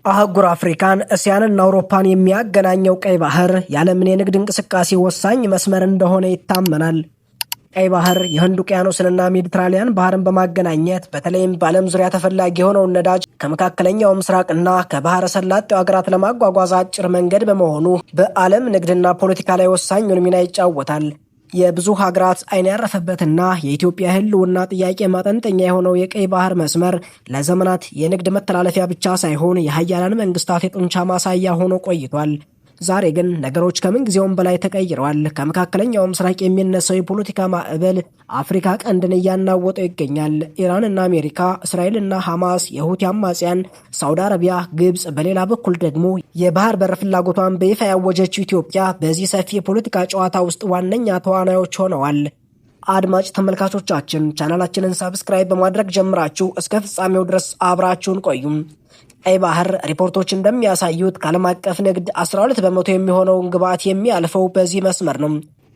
አህጉር አፍሪካን፣ እስያንና አውሮፓን የሚያገናኘው ቀይ ባህር የዓለምን የንግድ እንቅስቃሴ ወሳኝ መስመር እንደሆነ ይታመናል። ቀይ ባህር የህንድ ውቅያኖስንና ሜዲትራሊያን ባህርን በማገናኘት በተለይም በዓለም ዙሪያ ተፈላጊ የሆነውን ነዳጅ ከመካከለኛው ምስራቅና ከባህረ ሰላጤው ሀገራት ለማጓጓዝ አጭር መንገድ በመሆኑ በዓለም ንግድና ፖለቲካ ላይ ወሳኙን ሚና ይጫወታል። የብዙ ሀገራት ዓይን ያረፈበትና የኢትዮጵያ ሕልውና ጥያቄ ማጠንጠኛ የሆነው የቀይ ባህር መስመር ለዘመናት የንግድ መተላለፊያ ብቻ ሳይሆን የሀያላን መንግስታት የጡንቻ ማሳያ ሆኖ ቆይቷል። ዛሬ ግን ነገሮች ከምን ጊዜውም በላይ ተቀይረዋል። ከመካከለኛው ምስራቅ የሚነሳው የፖለቲካ ማዕበል አፍሪካ ቀንድን እያናወጠው ይገኛል። ኢራንና አሜሪካ፣ እስራኤልና ሐማስ፣ የሁቲ አማጽያን፣ ሳውዲ አረቢያ፣ ግብፅ፣ በሌላ በኩል ደግሞ የባህር በር ፍላጎቷን በይፋ ያወጀችው ኢትዮጵያ በዚህ ሰፊ የፖለቲካ ጨዋታ ውስጥ ዋነኛ ተዋናዮች ሆነዋል። አድማጭ ተመልካቾቻችን፣ ቻናላችንን subscribe በማድረግ ጀምራችሁ እስከ ፍጻሜው ድረስ አብራችሁን ቆዩም። ቀይ ባህር ሪፖርቶች እንደሚያሳዩት ከዓለም አቀፍ ንግድ 12% የሚሆነውን ግብዓት የሚያልፈው በዚህ መስመር ነው።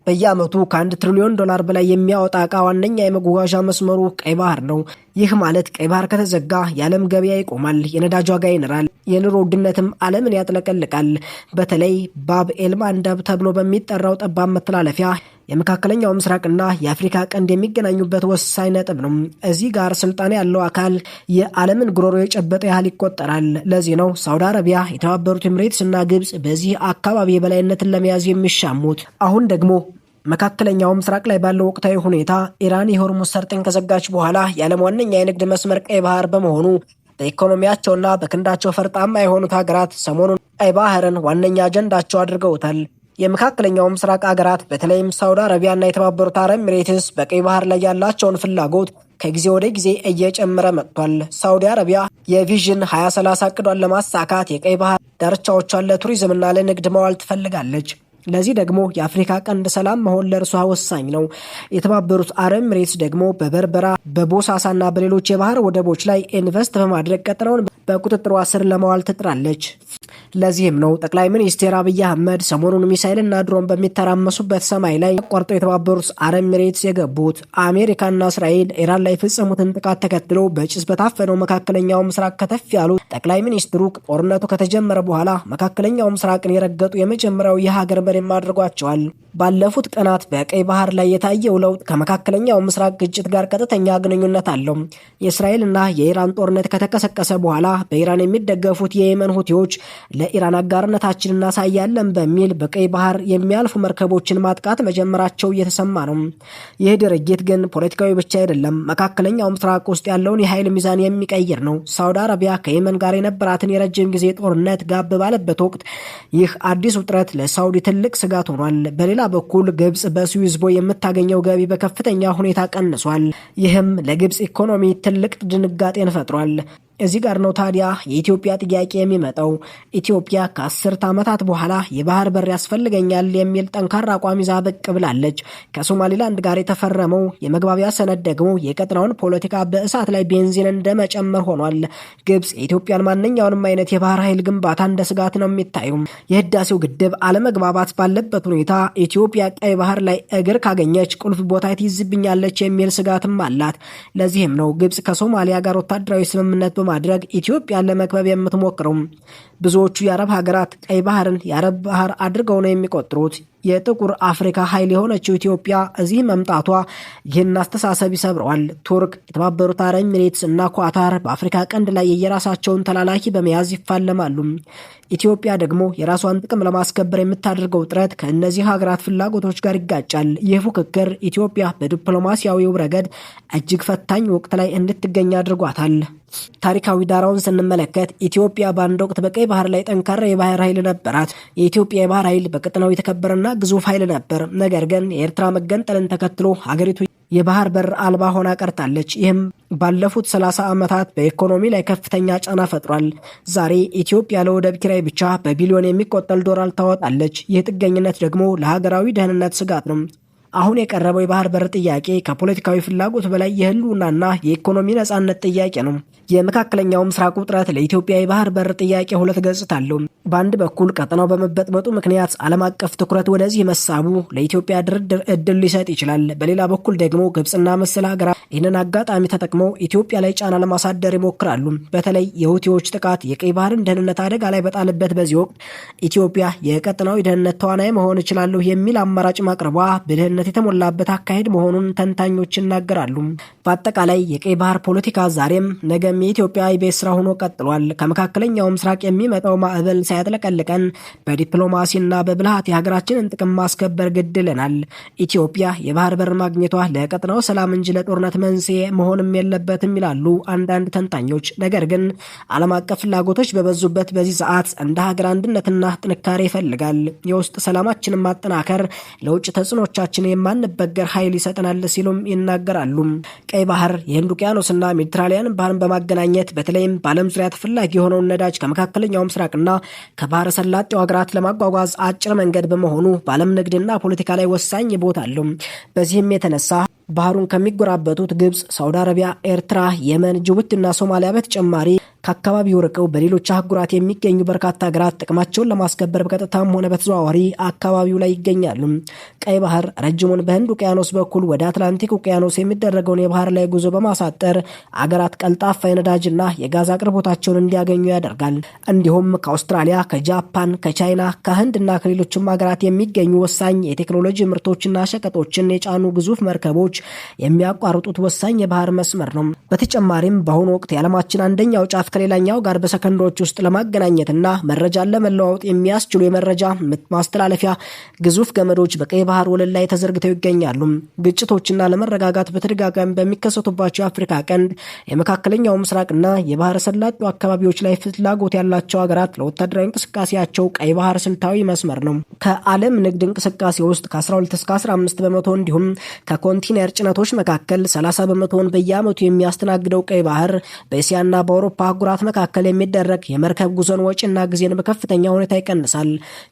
በየዓመቱ ከ1 ትሪሊዮን ዶላር በላይ የሚያወጣ ዕቃ ዋነኛ የመጓጓዣ መስመሩ ቀይ ባህር ነው። ይህ ማለት ቀይ ባህር ከተዘጋ የዓለም ገበያ ይቆማል፣ የነዳጅ ዋጋ ይንራል፣ የኑሮ ውድነትም ዓለምን ያጥለቀልቃል። በተለይ ባብ ኤል ማንደብ ተብሎ በሚጠራው ጠባብ መተላለፊያ የመካከለኛው ምስራቅና የአፍሪካ ቀንድ የሚገናኙበት ወሳኝ ነጥብ ነው። እዚህ ጋር ስልጣን ያለው አካል የዓለምን ጉሮሮ የጨበጠ ያህል ይቆጠራል። ለዚህ ነው ሳውዲ አረቢያ፣ የተባበሩት ኤምሬትስ እና ግብፅ በዚህ አካባቢ የበላይነትን ለመያዝ የሚሻሙት። አሁን ደግሞ መካከለኛው ምስራቅ ላይ ባለው ወቅታዊ ሁኔታ ኢራን የሆርሙዝ ሰርጥን ከዘጋች በኋላ የዓለም ዋነኛ የንግድ መስመር ቀይ ባህር በመሆኑ በኢኮኖሚያቸውና በክንዳቸው ፈርጣማ የሆኑት ሀገራት ሰሞኑን ቀይ ባህርን ዋነኛ አጀንዳቸው አድርገውታል። የመካከለኛው ምስራቅ ሀገራት፣ በተለይም ሳውዲ አረቢያና የተባበሩት አረብ ኤሚሬትስ፣ በቀይ ባህር ላይ ያላቸውን ፍላጎት ከጊዜ ወደ ጊዜ እየጨመረ መጥቷል። ሳውዲ አረቢያ የ Vision 2030 እቅዷን ለማሳካት የቀይ ባህር ዳርቻዎቿን ለቱሪዝምና ለንግድ መዋል ትፈልጋለች። ለዚህ ደግሞ የአፍሪካ ቀንድ ሰላም መሆን ለእርሷ ወሳኝ ነው። የተባበሩት አረብ ኤሚሬትስ ደግሞ በበርበራ፣ በቦሳሳና በሌሎች የባህር ወደቦች ላይ ኢንቨስት በማድረግ ቀጠናውን በቁጥጥሯ ስር ለማዋል ትጥራለች። ለዚህም ነው ጠቅላይ ሚኒስትር አብይ አህመድ ሰሞኑን ሚሳይልና ድሮን በሚተራመሱበት ሰማይ ላይ አቋርጠው የተባበሩት አረብ ኤሚሬትስ የገቡት። አሜሪካና እስራኤል ኢራን ላይ የፈጸሙትን ጥቃት ተከትሎ በጭስ በታፈነው መካከለኛው ምስራቅ ከተፍ ያሉት ጠቅላይ ሚኒስትሩ ጦርነቱ ከተጀመረ በኋላ መካከለኛው ምስራቅን የረገጡ የመጀመሪያው የሀገር መሪም አድርጓቸዋል። ባለፉት ቀናት በቀይ ባህር ላይ የታየው ለውጥ ከመካከለኛው ምስራቅ ግጭት ጋር ቀጥተኛ ግንኙነት አለው። የእስራኤልና የኢራን ጦርነት ከተቀሰቀሰ በኋላ በኢራን የሚደገፉት የየመን ሁቲዎች ለኢራን አጋርነታችንን እናሳያለን በሚል በቀይ ባህር የሚያልፉ መርከቦችን ማጥቃት መጀመራቸው እየተሰማ ነው። ይህ ድርጊት ግን ፖለቲካዊ ብቻ አይደለም፣ መካከለኛው ምስራቅ ውስጥ ያለውን የኃይል ሚዛን የሚቀይር ነው። ሳውዲ አረቢያ ከየመን ጋር የነበራትን የረጅም ጊዜ ጦርነት ጋብ ባለበት ወቅት ይህ አዲስ ውጥረት ለሳውዲ ትልቅ ስጋት ሆኗል። በሌላ በኩል ግብፅ በስዊዝ ቦይ የምታገኘው ገቢ በከፍተኛ ሁኔታ ቀንሷል። ይህም ለግብፅ ኢኮኖሚ ትልቅ ድንጋጤን ፈጥሯል። እዚህ ጋር ነው ታዲያ የኢትዮጵያ ጥያቄ የሚመጣው። ኢትዮጵያ ከ10 ዓመታት በኋላ የባህር በር ያስፈልገኛል የሚል ጠንካራ አቋም ይዛ ብቅ ብላለች። ከሶማሊላንድ ጋር የተፈረመው የመግባቢያ ሰነድ ደግሞ የቀጠናውን ፖለቲካ በእሳት ላይ ቤንዚን እንደመጨመር ሆኗል። ግብፅ የኢትዮጵያን ማንኛውንም አይነት የባህር ኃይል ግንባታ እንደ ስጋት ነው የሚታየው። የህዳሴው ግድብ አለመግባባት ባለበት ሁኔታ ኢትዮጵያ ቀይ ባህር ላይ እግር ካገኘች ቁልፍ ቦታ ትይዝብኛለች የሚል ስጋትም አላት። ለዚህም ነው ግብፅ ከሶማሊያ ጋር ወታደራዊ ስምምነት በማድረግ ኢትዮጵያን ለመክበብ የምትሞክረው። ብዙዎቹ የአረብ ሀገራት ቀይ ባህርን የአረብ ባህር አድርገው ነው የሚቆጥሩት። የጥቁር አፍሪካ ኃይል የሆነችው ኢትዮጵያ እዚህ መምጣቷ ይህን አስተሳሰብ ይሰብረዋል። ቱርክ፣ የተባበሩት አረብ ኤሚሬትስ እና ኳታር በአፍሪካ ቀንድ ላይ የየራሳቸውን ተላላኪ በመያዝ ይፋለማሉ። ኢትዮጵያ ደግሞ የራሷን ጥቅም ለማስከበር የምታደርገው ጥረት ከእነዚህ ሀገራት ፍላጎቶች ጋር ይጋጫል። ይህ ፉክክር ኢትዮጵያ በዲፕሎማሲያዊው ረገድ እጅግ ፈታኝ ወቅት ላይ እንድትገኝ አድርጓታል። ታሪካዊ ዳራውን ስንመለከት ኢትዮጵያ በአንድ ወቅት በቀይ ባህር ላይ ጠንካራ የባህር ኃይል ነበራት። የኢትዮጵያ የባህር ኃይል በቀጠናው የተከበረና ግዙፍ ኃይል ነበር። ነገር ግን የኤርትራ መገንጠልን ተከትሎ ሀገሪቱ የባህር በር አልባ ሆና ቀርታለች። ይህም ባለፉት 30 ዓመታት በኢኮኖሚ ላይ ከፍተኛ ጫና ፈጥሯል። ዛሬ ኢትዮጵያ ለወደብ ኪራይ ብቻ በቢሊዮን የሚቆጠር ዶላር ታወጣለች። ይህ ጥገኝነት ደግሞ ለሀገራዊ ደህንነት ስጋት ነው። አሁን የቀረበው የባህር በር ጥያቄ ከፖለቲካዊ ፍላጎት በላይ የህልውናና የኢኮኖሚ ነጻነት ጥያቄ ነው። የመካከለኛው ምስራቅ ውጥረት ለኢትዮጵያ የባህር በር ጥያቄ ሁለት ገጽታ አለው። በአንድ በኩል ቀጠናው በመበጥበጡ ምክንያት ዓለም አቀፍ ትኩረት ወደዚህ መሳቡ ለኢትዮጵያ ድርድር እድል ሊሰጥ ይችላል። በሌላ በኩል ደግሞ ግብፅና መሰል ሀገራት ይህንን አጋጣሚ ተጠቅመው ኢትዮጵያ ላይ ጫና ለማሳደር ይሞክራሉ። በተለይ የሁቲዎች ጥቃት የቀይ ባህርን ደህንነት አደጋ ላይ በጣለበት በዚህ ወቅት ኢትዮጵያ የቀጠናዊ ደህንነት ተዋናይ መሆን እችላለሁ የሚል አማራጭ ማቅረቧ ብልህነት የተሞላበት አካሄድ መሆኑን ተንታኞች ይናገራሉ። በአጠቃላይ የቀይ ባህር ፖለቲካ ዛሬም ነገም የኢትዮጵያ የቤት ስራ ሆኖ ቀጥሏል። ከመካከለኛው ምስራቅ የሚመጣው ማዕበል ሳያጥለቀልቀን በዲፕሎማሲና በብልሃት የሀገራችንን ጥቅም ማስከበር ግድ ይለናል። ኢትዮጵያ የባህር በር ማግኘቷ ለቀጠናው ሰላም እንጂ ለጦርነት መንስኤ መሆንም የለበትም ይላሉ አንዳንድ ተንታኞች። ነገር ግን ዓለም አቀፍ ፍላጎቶች በበዙበት በዚህ ሰዓት እንደ ሀገር አንድነትና ጥንካሬ ይፈልጋል። የውስጥ ሰላማችንን ማጠናከር ለውጭ ተጽዕኖቻችን የማንበገር ኃይል ይሰጠናል ሲሉም ይናገራሉ። ቀይ ባህር የህንድ ውቅያኖስና ሜዲትራኒያን ባህርን በማገናኘት በተለይም በዓለም ዙሪያ ተፈላጊ የሆነውን ነዳጅ ከመካከለኛው ምስራቅና ከባህረ ሰላጤው ሀገራት ለማጓጓዝ አጭር መንገድ በመሆኑ በዓለም ንግድና ፖለቲካ ላይ ወሳኝ ቦታ አለው። በዚህም የተነሳ ባህሩን ከሚጎራበቱት ግብፅ፣ ሳውዲ አረቢያ፣ ኤርትራ፣ የመን፣ ጅቡቲና ሶማሊያ በተጨማሪ ከአካባቢው ርቀው በሌሎች አህጉራት የሚገኙ በርካታ ሀገራት ጥቅማቸውን ለማስከበር በቀጥታም ሆነ በተዘዋዋሪ አካባቢው ላይ ይገኛሉ። ቀይ ባህር ረጅሙን በህንድ ውቅያኖስ በኩል ወደ አትላንቲክ ውቅያኖስ የሚደረገውን የባህር ላይ ጉዞ በማሳጠር አገራት ቀልጣፋ የነዳጅና የጋዝ አቅርቦታቸውን እንዲያገኙ ያደርጋል። እንዲሁም ከአውስትራሊያ፣ ከጃፓን፣ ከቻይና፣ ከህንድ እና ከሌሎችም ሀገራት የሚገኙ ወሳኝ የቴክኖሎጂ ምርቶችና ሸቀጦችን የጫኑ ግዙፍ መርከቦች የሚያቋርጡት ወሳኝ የባህር መስመር ነው። በተጨማሪም በአሁኑ ወቅት የዓለማችን አንደኛው ጫፍ ከሌላኛው ጋር በሰከንዶች ውስጥ ለማገናኘትና መረጃን ለመለዋወጥ የሚያስችሉ የመረጃ ማስተላለፊያ ግዙፍ ገመዶች በቀይ ባህር ወለል ላይ ተዘርግተው ይገኛሉ። ግጭቶችና አለመረጋጋት በተደጋጋሚ በሚከሰቱባቸው የአፍሪካ ቀንድ፣ የመካከለኛው ምስራቅና የባህረ ሰላጤው አካባቢዎች ላይ ፍላጎት ያላቸው ሀገራት ለወታደራዊ እንቅስቃሴያቸው ቀይ ባህር ስልታዊ መስመር ነው። ከዓለም ንግድ እንቅስቃሴ ውስጥ ከ12 እስከ 15% እንዲሁም ከኮንቲነር ጭነቶች መካከል 30%ን በየዓመቱ የሚያስተናግደው ቀይ ባህር በእስያና በአውሮፓ አህጉራት መካከል የሚደረግ የመርከብ ጉዞን ወጪና ጊዜን በከፍተኛ ሁኔታ ይቀንሳል።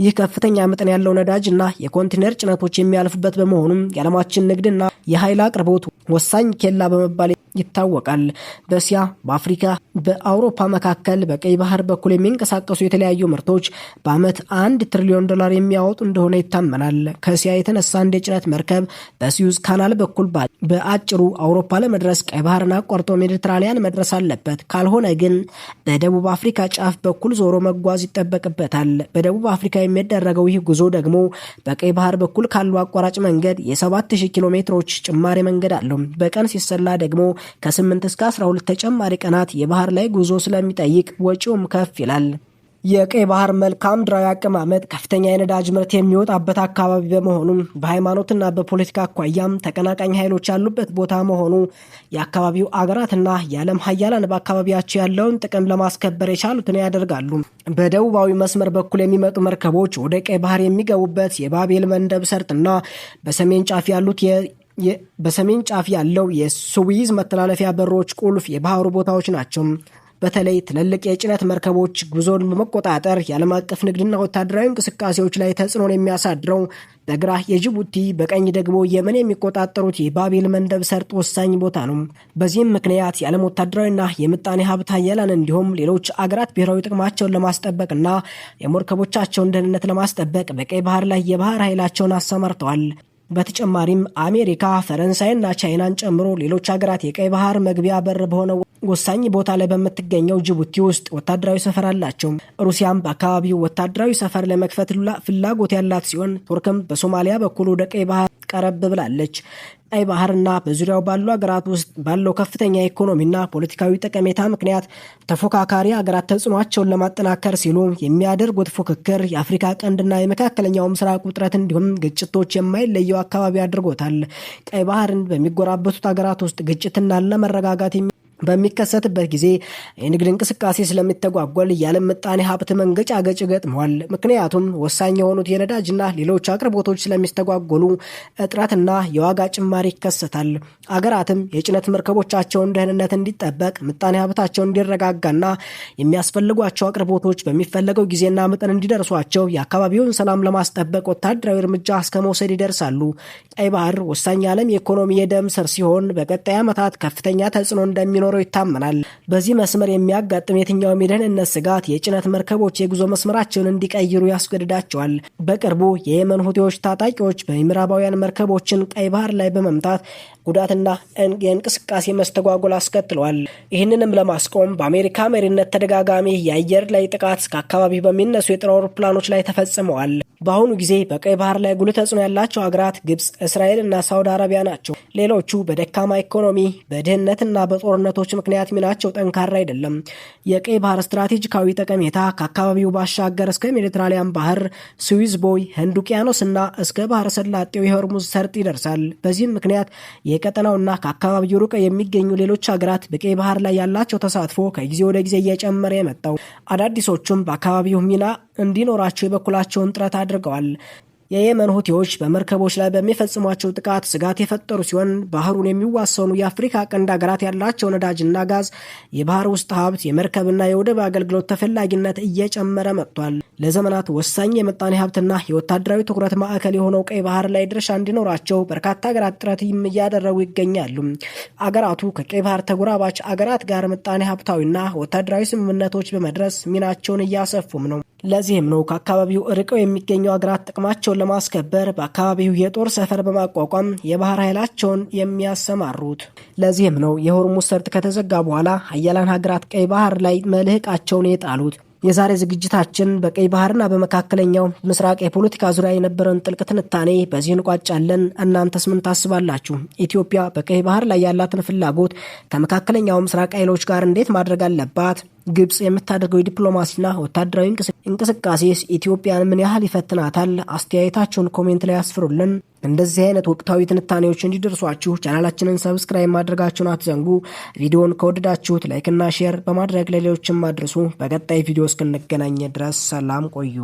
ይህ ከፍተኛ መጠን ያለው ነዳጅ እና የኮንቲነር ጭነቶች የሚያልፉበት በመሆኑም የዓለማችን ንግድና የኃይል አቅርቦት ወሳኝ ኬላ በመባል ይታወቃል። በእስያ፣ በአፍሪካ፣ በአውሮፓ መካከል በቀይ ባህር በኩል የሚንቀሳቀሱ የተለያዩ ምርቶች በዓመት $1 ትሪሊዮን የሚያወጡ እንደሆነ ይታመናል። ከእስያ የተነሳ አንድ የጭነት መርከብ በስዊዝ ካናል በኩል በአጭሩ አውሮፓ ለመድረስ ቀይ ባህርን አቋርጦ ሜዲትራኒያን መድረስ አለበት። ካልሆነ ግን በደቡብ አፍሪካ ጫፍ በኩል ዞሮ መጓዝ ይጠበቅበታል። በደቡብ አፍሪካ የሚደረገው ይህ ጉዞ ደግሞ በቀይ ባህር በኩል ካሉ አቋራጭ መንገድ የ7000 ኪሎ ሜትሮች ጭማሪ መንገድ አለው። በቀን ሲሰላ ደግሞ ከ8 እስከ 12 ተጨማሪ ቀናት የባህር ላይ ጉዞ ስለሚጠይቅ ወጪውም ከፍ ይላል። የቀይ ባህር መልክዓ ምድራዊ አቀማመጥ ከፍተኛ የነዳጅ ምርት የሚወጣበት አካባቢ በመሆኑ በሃይማኖትና በፖለቲካ አኳያም ተቀናቃኝ ኃይሎች ያሉበት ቦታ መሆኑ የአካባቢው አገራትና የዓለም ሀያላን በአካባቢያቸው ያለውን ጥቅም ለማስከበር የቻሉትን ያደርጋሉ። በደቡባዊ መስመር በኩል የሚመጡ መርከቦች ወደ ቀይ ባህር የሚገቡበት የባቤል መንደብ ሰርጥና በሰሜን ጫፍ ያለው የስዊዝ መተላለፊያ በሮች ቁልፍ የባህሩ ቦታዎች ናቸው። በተለይ ትልልቅ የጭነት መርከቦች ጉዞን በመቆጣጠር የዓለም አቀፍ ንግድና ወታደራዊ እንቅስቃሴዎች ላይ ተጽዕኖን የሚያሳድረው በግራ የጅቡቲ በቀኝ ደግሞ የመን የሚቆጣጠሩት የባቤል መንደብ ሰርጥ ወሳኝ ቦታ ነው። በዚህም ምክንያት የዓለም ወታደራዊና የምጣኔ ሀብት ሀያላን እንዲሁም ሌሎች አገራት ብሔራዊ ጥቅማቸውን ለማስጠበቅና የመርከቦቻቸውን ደህንነት ለማስጠበቅ በቀይ ባህር ላይ የባህር ኃይላቸውን አሰማርተዋል። በተጨማሪም አሜሪካ፣ ፈረንሳይና ቻይናን ጨምሮ ሌሎች ሀገራት የቀይ ባህር መግቢያ በር በሆነው ወሳኝ ቦታ ላይ በምትገኘው ጅቡቲ ውስጥ ወታደራዊ ሰፈር አላቸው። ሩሲያም በአካባቢው ወታደራዊ ሰፈር ለመክፈት ፍላጎት ያላት ሲሆን ቱርክም በሶማሊያ በኩል ወደ ቀይ ባህር ቀረብ ብላለች። ቀይ ባህርና በዙሪያው ባሉ ሀገራት ውስጥ ባለው ከፍተኛ የኢኮኖሚና ፖለቲካዊ ጠቀሜታ ምክንያት ተፎካካሪ ሀገራት ተጽዕኗቸውን ለማጠናከር ሲሉ የሚያደርጉት ፉክክር የአፍሪካ ቀንድና የመካከለኛው ምስራቅ ውጥረት እንዲሁም ግጭቶች የማይለየው አካባቢ አድርጎታል። ቀይ ባህርን በሚጎራበቱት ሀገራት ውስጥ ግጭትና አለመረጋጋት በሚከሰትበት ጊዜ የንግድ እንቅስቃሴ ስለሚተጓጎል የዓለም ምጣኔ ሀብት መንገጫገጭ ገጥመዋል። ምክንያቱም ወሳኝ የሆኑት የነዳጅና ሌሎች አቅርቦቶች ስለሚስተጓጎሉ እጥረትና የዋጋ ጭማሪ ይከሰታል። አገራትም የጭነት መርከቦቻቸውን ደህንነት እንዲጠበቅ፣ ምጣኔ ሀብታቸው እንዲረጋጋና የሚያስፈልጓቸው አቅርቦቶች በሚፈለገው ጊዜና መጠን እንዲደርሷቸው የአካባቢውን ሰላም ለማስጠበቅ ወታደራዊ እርምጃ እስከ መውሰድ ይደርሳሉ። ቀይ ባህር ወሳኝ የዓለም የኢኮኖሚ የደም ስር ሲሆን በቀጣይ ዓመታት ከፍተኛ ተጽዕኖ እንደሚኖረው ይታመናል። በዚህ መስመር የሚያጋጥም የትኛውም የደህንነት ስጋት የጭነት መርከቦች የጉዞ መስመራቸውን እንዲቀይሩ ያስገድዳቸዋል። በቅርቡ የየመን ሁቲዎች ታጣቂዎች በምዕራባውያን መርከቦችን ቀይ ባህር ላይ በመምታት ጉዳትና የእንቅስቃሴ መስተጓጎል አስከትለዋል። ይህንንም ለማስቆም በአሜሪካ መሪነት ተደጋጋሚ የአየር ላይ ጥቃት ከአካባቢ በሚነሱ የጦር አውሮፕላኖች ላይ ተፈጽመዋል። በአሁኑ ጊዜ በቀይ ባህር ላይ ጉልህ ተጽዕኖ ያላቸው ሀገራት ግብፅ፣ እስራኤል እና ሳውዲ አረቢያ ናቸው። ሌሎቹ በደካማ ኢኮኖሚ፣ በድህነትና በጦርነቶች ምክንያት ሚናቸው ጠንካራ አይደለም። የቀይ ባህር ስትራቴጂካዊ ጠቀሜታ ከአካባቢው ባሻገር እስከ ሜዲትራሊያን ባህር፣ ስዊዝ ቦይ፣ ህንድ ውቅያኖስ እና እስከ ባህረ ሰላጤው የሆርሙዝ ሰርጥ ይደርሳል። በዚህም ምክንያት የቀጠናውና ከአካባቢው ርቀው የሚገኙ ሌሎች ሀገራት በቀይ ባህር ላይ ያላቸው ተሳትፎ ከጊዜ ወደ ጊዜ እየጨመረ የመጣው፣ አዳዲሶቹም በአካባቢው ሚና እንዲኖራቸው የበኩላቸውን ጥረት አድርገዋል። የየመን ሁቲዎች በመርከቦች ላይ በሚፈጽሟቸው ጥቃት ስጋት የፈጠሩ ሲሆን ባህሩን የሚዋሰኑ የአፍሪካ ቀንድ ሀገራት ያላቸው ነዳጅና ጋዝ፣ የባህር ውስጥ ሀብት፣ የመርከብና የወደብ አገልግሎት ተፈላጊነት እየጨመረ መጥቷል። ለዘመናት ወሳኝ የምጣኔ ሀብትና የወታደራዊ ትኩረት ማዕከል የሆነው ቀይ ባህር ላይ ድርሻ እንዲኖራቸው በርካታ ሀገራት ጥረት እያደረጉ ይገኛሉ። አገራቱ ከቀይ ባህር ተጎራባች አገራት ጋር ምጣኔ ሀብታዊና ወታደራዊ ስምምነቶች በመድረስ ሚናቸውን እያሰፉም ነው። ለዚህም ነው ከአካባቢው ርቀው የሚገኙ ሀገራት ጥቅማቸውን ለማስከበር በአካባቢው የጦር ሰፈር በማቋቋም የባህር ኃይላቸውን የሚያሰማሩት። ለዚህም ነው የሆርሙዝ ሰርጥ ከተዘጋ በኋላ ሀያላን ሀገራት ቀይ ባህር ላይ መልህቃቸውን የጣሉት። የዛሬ ዝግጅታችን በቀይ ባህርና በመካከለኛው ምስራቅ የፖለቲካ ዙሪያ የነበረን ጥልቅ ትንታኔ በዚህ እንቋጫለን። እናንተስ ምን ታስባላችሁ? ኢትዮጵያ በቀይ ባህር ላይ ያላትን ፍላጎት ከመካከለኛው ምስራቅ ኃይሎች ጋር እንዴት ማድረግ አለባት? ግብጽ የምታደርገው የዲፕሎማሲና ወታደራዊ እንቅስቃሴስ ኢትዮጵያን ምን ያህል ይፈትናታል? አስተያየታችሁን comment ላይ አስፍሩልን። እንደዚህ አይነት ወቅታዊ ትንታኔዎች እንዲደርሷችሁ ቻናላችንን subscribe ማድረጋችሁን አትዘንጉ። ቪዲዮን ከወደዳችሁት like ና share በማድረግ ለሌሎችም አድርሱ። በቀጣይ ቪዲዮ እስክንገናኝ ድረስ ሰላም ቆዩ።